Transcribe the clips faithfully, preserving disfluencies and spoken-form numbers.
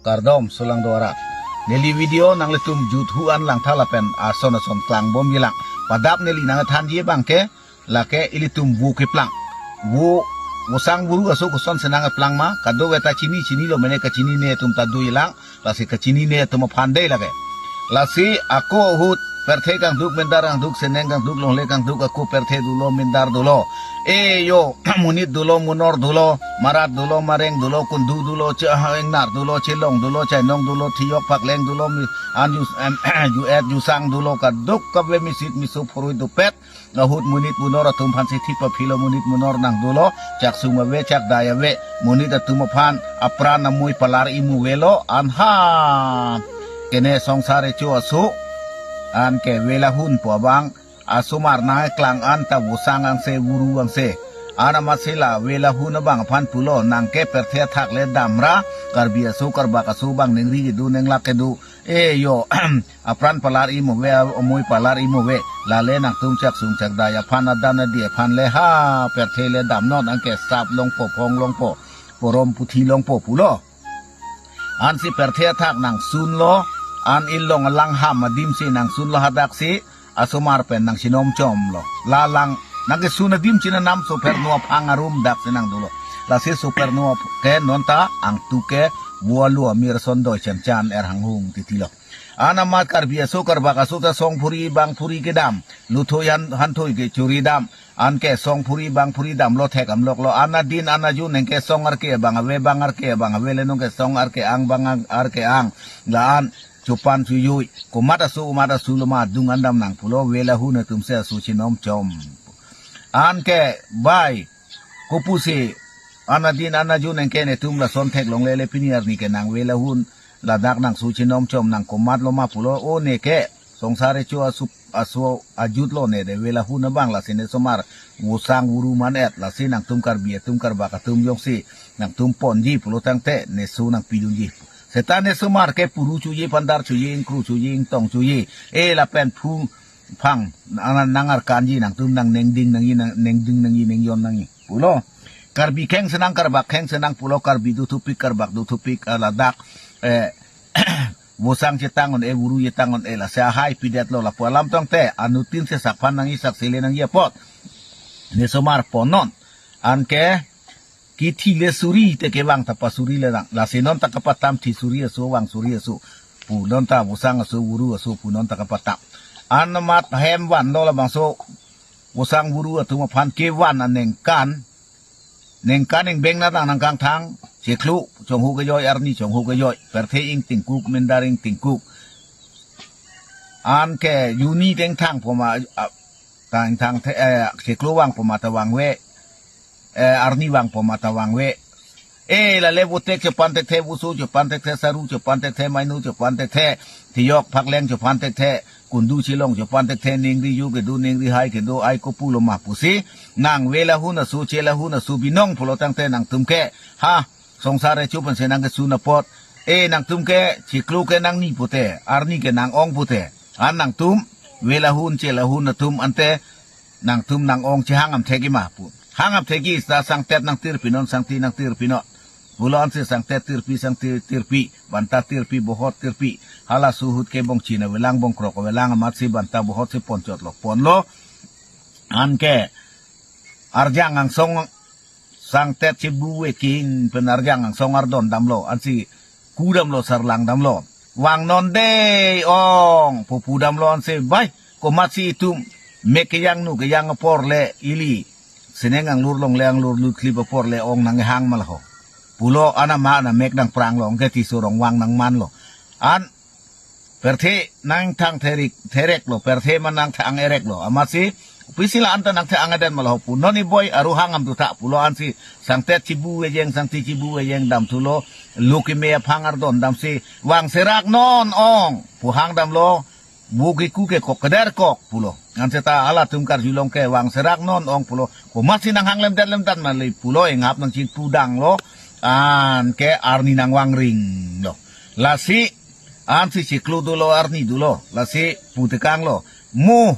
Kardom, sulang do arat. Neli video nanglitum juthu an langtha lapen ason ason klangbomji lang. Padap neli nangthanji abang ke, lake ilitum vo keplang. Vo, vosang vuru aso koson si nangplang ma, kadokave ta chini chinilo mene kachinine atum ta doji lang, lasi kachinine atum aphan dei lake. Lasi ako ahut, pirthe kangduk, mindar kangduk, seneng kangduk, longle kangduk, ako pirthe dolo, mindar dolo. E yo, monit dolo, monor dolo, marat dolo, mareng dolo, kundu dolo, che-, ah, ingnar dolo, chelong dolo, chainong dolo, thiyok pakleng dolo, mi-, an ju-, em, ju-et, jusang dolo, kadokave misit, miso, phurui dopet, ahut monit monor atum aphansi thik paphilo, monit monor nang dolo, chaksung ave, chakdai ave, monit atum aphan, apran amoi palar imu avelo, an ha, kene songsar echo aso, an ke velahun pu abang, asomar nangklang an ta vosang angse vuru angse. An amatsi la velahun abang aphan pulo nang ke pirthe athak le damra, Karbi aso karbak aso abang ningri kedo ninglak kedo. E yo, apran palar imu ave, amoi palar imu ave. Lale nangtum chaksung chakdai aphan adan adi aphan le ha, pirthe le damnon anke sap longpo, phong longpo, porom puthi longpo pulo. Ansi pirthe athak nangsunlo, an ilong alang ham adim si nangsunlo hadak si, asomar pen nangchinom chomlo. Lalang, nangkesun adim chinanam so perno aphang arum dak si nang dolo. Lasi so perno ap-, ke nonta angtu ke vo alu amir ason doi chan chan er hanghung titilo. An amat Karbi aso karbak aso ta song phuri bang phuri kedam, luthoi han-, hanthoi kechuri dam, anke song phuri bang phuri damlo thek amloklo, an adin an ajun nengke song arke bang ave, bang arke bang ave le nongke song arke ang bang ang arke ang, la an chupan chujui, komat aso, komat aso lo ma dung an dam nang pulo, velahun atum si aso chinom chom. Anke bai, kopusi, an adin an ajun nengke netum lason theklongle le pini arni ke nang velahun, ladak nangso chinom chom nang komat lo ma pulo, o neke, songsar echo aso, aso ajut lo ne de velahun abang lasi nesomar vosang vuru man et, lasi nangtum Karbi atum karbak atum jongsi, nangtum ponji pulo tangte, neso nangpidunji. Seta nesomar ke puru chuji, pandar chuji, ingkru chuji, ingtong chuji. E lapen phu phang, nang, nang arkanji nangtum nang nengding nangji, nang nengding nangji, nengjon nangji. Pulo. Karbi kheng senang, karbak kheng senang pulo, Karbi do thupik, karbak do thupik, aladak, eh, vosang chetang un-e, vuru chetang un-e, lasi ahai pidet lo lapu alam tangte, anuttin si sakphan nangji, saksele nangji apot. Nesomar ponnon. Anke, kithi le suri te kevang ta pasuri le nang. Lasi nonta kapatam thi suri aso, vang suri aso. Pu nonta vosang aso, vuru aso, pu nonta kapatam. An amat hem vanlo labangso vosang vuru atum aphan kevan anengkan. Nengkan ingbeng na nang nangkangthang, chiklo, chonghu kejoi, arni chonghu kejoi, pirthe ingtingkuk, mindar ingtingkuk. Anke juni tengthang poma, a, tangthang the, eh, chiklo vang poma ta vangve, eh, arni vang poma ta vangve. E lale votek chepan thekthe, voso chepan thekthe, saru chepan thekthe, mainu chepan thekthe, thiyok pakleng chepan thekthe, kundu chilong chepan thekthe, ningri yu kedo, ningri hai kedo, ai kopulo ma pusi, nang velahun aso, chelahun aso binong pulo tangte nangtum ke, ha, songsar echo pensi nangkesun apot, e nangtum ke, chiklo ke nangni pute, arni ke nang-ong pute, an nangtum, velahun, chelahun atum ante, nangtum nang-ong chehang am thekji ma pu. Hang am thekji seta sangtet nangtirpinon, sangti nangtirpinon. Pulo ansi sangtet tirpi, sangti tirpi, banta tirpi, bohot tirpi. Halaso ahut ke bongchin avelang, bongkrok avelang amatsi banta bohot si ponchotlo, ponlo. Anke arjang angsong sangtet chibu veking pen arjang angsong ardon damlo. Ansi kudamlo, sarlang damlo. Vangnon dei ong, pu pudamlo ansi, bai, komatsi itum mek kejang nu kejang apor le ili, seneng anglur longle anglur lutklip apor le ong nanghang ma laho. Pulo an ama na mek nangpranglo, anke tiso rong vang nangmanlo. An pirthe nangthang therik, thereklo, pirthe ma nangthang ereklo. Amatsi, pisi la anta nangthang adet ma laho pu. Non iboi aru hang am dutha pulo ansi, sangtet chibu vejeng, sangti chibu vejeng damthulo, lo keme aphang ardon damsi, vang seraknon ong, pu hang damlo, vo keku kekok kederkok pulo. An seta halatum karjulong ke vang seraknon ong pulo. Komatsi nanghang lemdet lemdet ma le pulo, inghap nangchipudanglo, anke arni nangvangringlo. Lasi, ansi chiklo dolo, arni dolo, lasi putekanglo. Mo,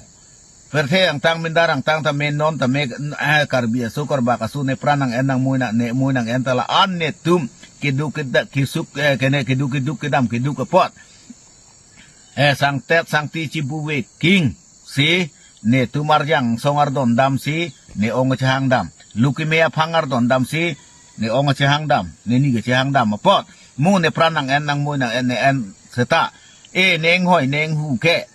pirthe angtang, mindar angtang ta me non ta me, eh, Karbi aso karbak aso nepran nang-en nangmoi nang, nemoi nang-en ta la an netum keduk kedak kesuk, eh, kene keduk keduk kedam keduk apot, eh, sangtet sangti chibuve king si, netum arjang song ardon dam si, ne ong chehang dam. Lu keme aphang ardon dam si, ne ong chehang dam, ne ni chehang dam apot, mo ne pran nang-en nang moi nang-en ne en seta, e ne inghoi ne inghu ke,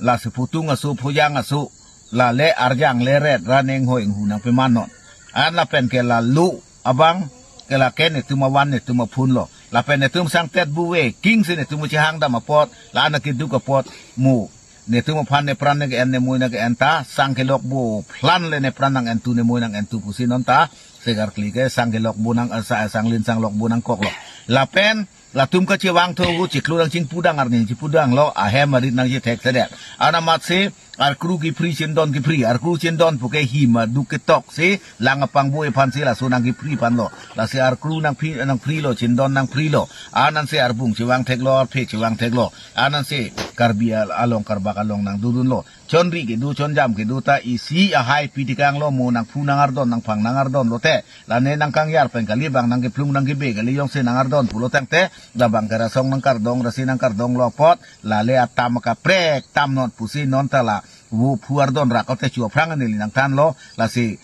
la si putung asu phujang asu, la le arjang le ret ra ne inghoi inghu nangpeman non. An lapen ke la lu abang ke la ke netum avan netum aphun lo. Lapen netum sangtet buve king si netum chehang dam apot, la an keduk apot, mo netum aphan ne pran ne ke-en ne moi ne ke-en ta sang kelok bo plan le ne pran nang-entu ne moi nang-entu pusi non ta segar kli ke sang kelok bo nang, eh, sa-, sang lin sang lok bo nangkok lo. Lapen latum kachevang tho hu chiklo dang chingpu dang arni chipu dang lo, ahem arit nang chethek thedet. Anamat si arkru kephri chindon kephri, arkru chindon puke hima duk ketok si lang apang bo ephan si laso nang kephri pan lo. Lasi arkru nang phri, nang phri lo, chindon nang phri lo. Anan si arbung chevang thek lo, arphe chevang thek lo. Anan si Karbi al-, along karbak along nang dudun lo. Chonri kedo, chonjam kedo ta isi ahai pitikang lo, mo nangphu nang ardon, nangphang nang ardon lote, la ne nang kangyar pen kali, bang nang keplung nang kebe kali, jongsi nang ardon pulo tangte, la bang ke rasong nang kardong, rasi nang kardong lo apot, la le atam kaprek tam non pusi non ta la vo phu ardon rak kote chu aphrang neli nangthan lo, lasi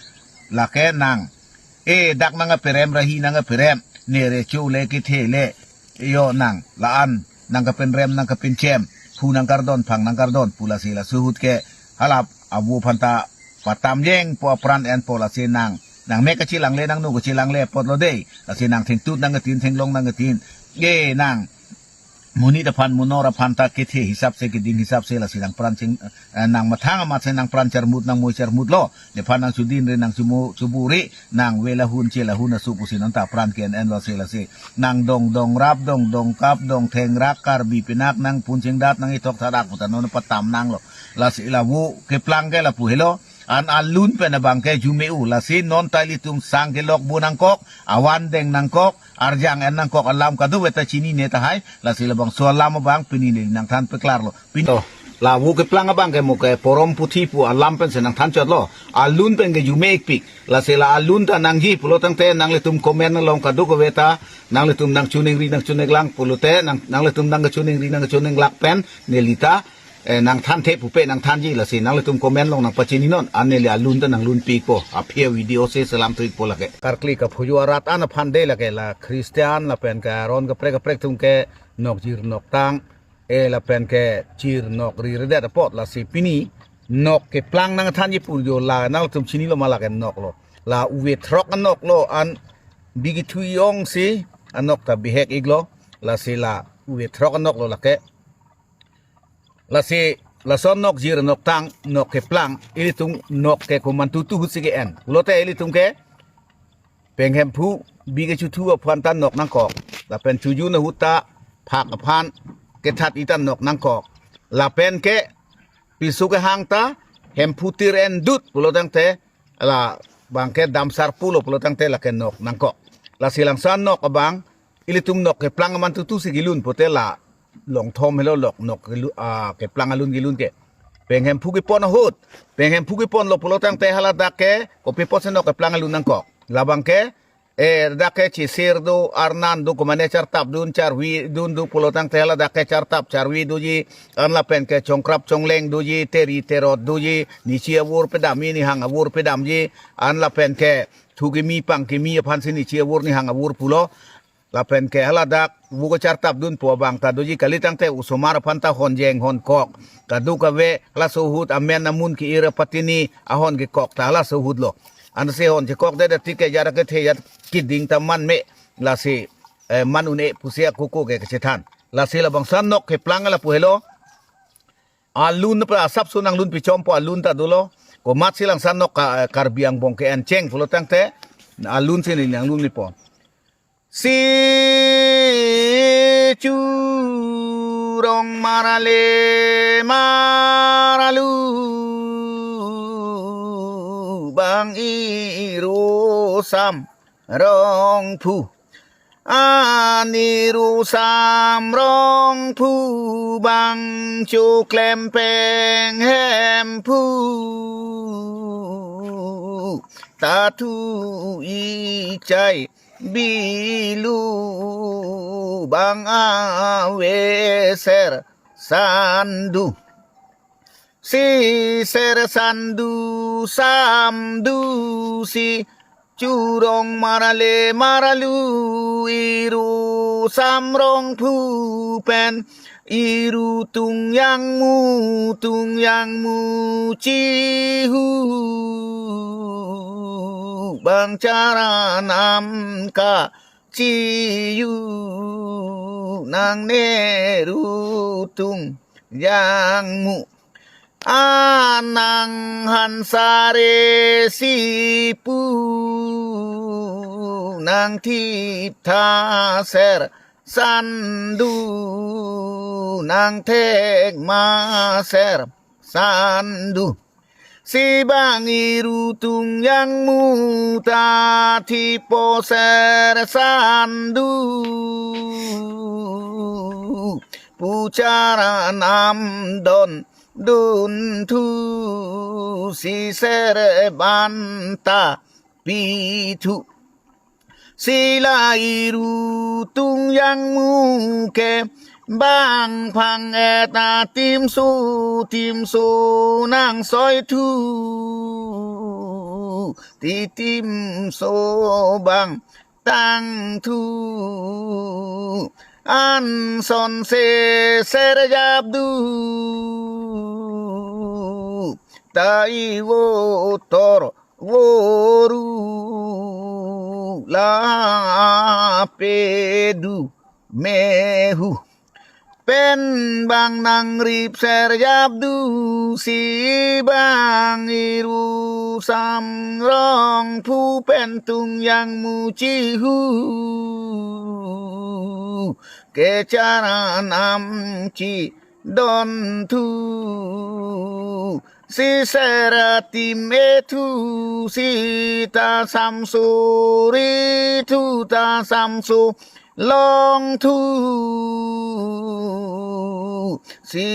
lake nang, e dak nang aperem, rahi nang aperem, ne recho le kethe le, yo nang, la an nang kapenrem nang kapenchem, phu nang kardon, phang nang kardon pu lasi laso ahut ke halap avo aphan ta patam jeng po, apran en po, lasi nang, nang mek kachilang le, nang nu kachilang le apot lo dei, lasi nang thengtut nang ketin, thenglong nang ketin, e nang monit aphan, monor aphan ta kethe hisap se, keding hisap se, lasi nang pran ching, eh, nang mathang amat si nang pran charmut, nang moi charmut lo. Nephan nang chudin ri, nang chumu chubu ri, nang ve lahun che lahun asu pusi non ta pran ke-en en lo si lasi. Nang dong dongrap, dong dongkap, dong thengrak, Karbi pinak nang pun chingdat, nang ithok tharak pu ta non patam nang lo. Lasi la vo keplang ke lapu helo. An alun pen abang ke jume-u, lasi non ta ilitum sang kelok bo nangkok, avan deng nangkok, arjang en nangkok alam kadokave ta chinine tahai, lasi labangso alam abang pini neli nangthan peklar lo. Pini to, la vo keplang abang ke mo ke porom puthi pu alam pen si nangthan chot lo. Alun pen ke jume-ikpik. Lasi la alun ta nangji pulo tangte nanglitum comment along kadokave ta nanglitum nang chuningri nang chuninglang pulote nang, nanglitum nang kachuningri nang kachuninglang pen neli ta, eh, nangthanthe pupe nangthanji, lasi nanglitum comment along nang pachini non, an neli alun ta nanglunpikpo, aphi video si selam tuikpo lake. Karkli kaphuju arat an aphan dei lake, la Christian lapen ke aron kaprek kaprek atum ke nokjir noktang, e lapen ke jir nokri redet apot, lasi pini nok keplang nangthanji pu jo, la nangtum chini lo ma lake nok lo. La uve throk anok lo, an bigi thui ong si anok ta bihek-ik lo, lasi la uve throk anok lo lake. Lasi lason nokjir noktang, nok keplang, ilitum nok ke komantutu ahut si ke-en. Pulote ilitum ke penghemphu bi kechuthu aphan ta nok nangkok, lapen chujun ahut ta phak aphan kethat-i ta nok nangkok. Lapen ke piso kehang ta hemphu tir en dut pulo tangte, la bang ke damsar pulo pulo tangte lake nok nangkok. Lasi langsan nok abang, ilitum nok keplang amantutu si kelun pote la longthom helo lok nok kelu-, ah, keplang alun kelun ke. Penghemphu kepon ahut, penghemphu kepon lo pulo tangte haladak ke kopi apotsi nok keplang alun nangkok. Labang ke, eh, dak ke chisir do, arnan do, komane chartap dun, charvi dun do pulo tangte haladak ke chartap charvi doji, an lapen ke chongkrap chongleng doji, teri terot doji, nichi avur pedamji, nihang avur pedamji, an lapen ke thu kimi pang kimi aphan si nichi avur nihang avur pulo. Lapen ke haladak vo kechartap dunpo abang ta doji kali tangte osomar aphan ta honjeng honkok. Kadokave halaso ahut amen amun ke-ir apatini ahon kekok ta halaso ahut lo. Ansi hon chekokdedet tik ke jara kethe jat keding ta man me, lasi, eh, man un-e pusi akoko ke kechethan. Lasi labangsan nok keplang lapu helo. Alun pa asapso nanglunpi chompo, alun ta dolo. Komatsi langsan nok ka, eh, Karbi angbong ke-en cheng pulo tangte alun si neli nanglunpipo. Si chu rong marale maralu bang iru sam rongphu. Aniru sam rongphu bang choklem penghemphu. Tatu ichai bilu bang ave Ser Sandu. Si Ser Sandu samdu si churong marle marlu iru samrong phu pen iru tungyang mu tungyang mu chihu bang charanam ka chiyu nang neru tungyang mu anang hansare si pu nang thip tha Ser Sandu nang thek ma Ser Sandu. Si bang iru tungyang mu ta thipo Ser Sandu pu charanam don dun thu si Ser banta pi thu. Si la iru tungyang mu ke bang phang et atim su tim su nang soi thu ti tim so bang tang thu an son se Ser Jabdu ta ivo tor voru la pedu mehu pen bang nang rip Ser Jabdu si bang iru samrong phu pen tungyang mu chihu ke charanam chi don thu si Ser atim e thu si ta samsu ri thu ta samsu long thu si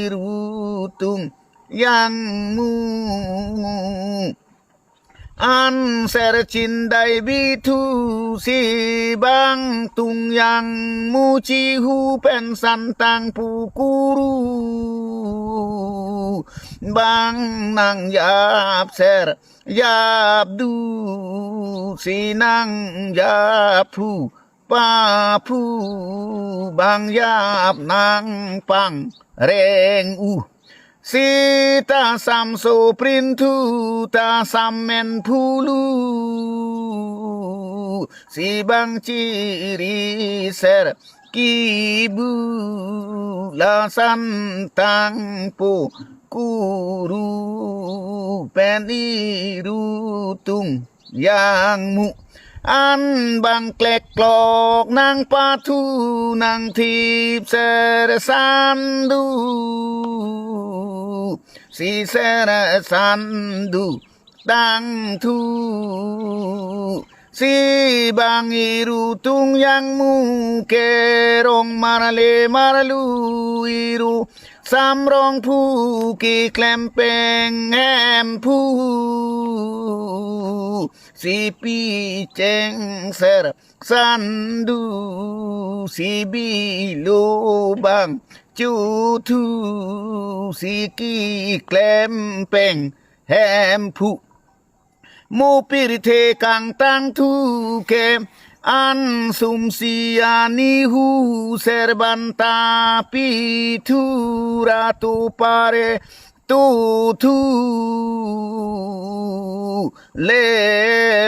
iru tungyang mu an Ser Chindai bi thu si bang tungyang mu chihu pen santang pukuru bang nang yap Ser Jabdu si nang yap phu pa phu bang yap nang pang reng u. Si ta samso prin thu ta samen phulu si bang chiri Ser kibu la santang pukuru pen iru tungyang mu an bang klek klok nang pathu nang thip Ser Sandu si Ser Sandu tang thu si bang iru tungyang mu ke rong marle marlu iru samrong phu keklem peng hem phu si pi cheng Ser Sandu si bilo bang chu thu si keklem peng hem phu. Mo pirthe kangtang thu ke an sum si ani hu Ser banta pi thu ra tu pare tu thu le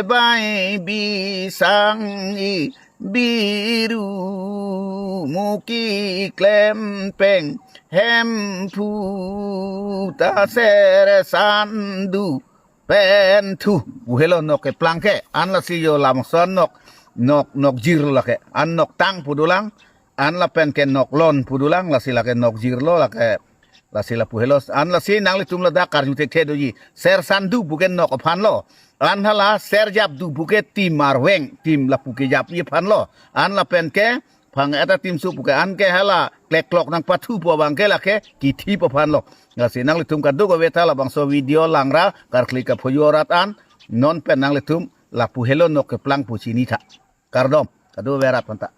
bai bi sang i biru mo keklem peng hem phu ta Ser Sandu pen thu. Pu helo nok keplang ke an lasi yo lam son nok nok nok jir lo lake an nok tang pu dolang an lapen ke nok lon pu dolang lasi lake nok jir lo lake lasi lapu helo an lasi nanglitum ladak karju thekthe doji Ser Sandu pu ke nok aphan lo an hala Ser Jabdu pu ke tim arveng tim lapu kejapji aphan lo an lapen ke phang et atim su pu ke an ke hala klek klok nang pathu pu abang ke lake kithip aphan lo. Lasi nanglitum kaduk ave ta labangso video langra karkli kaphoyo rat an non pen nanglitum lapu helo nok keplang pu chinitha. Kardom, kado verat panta.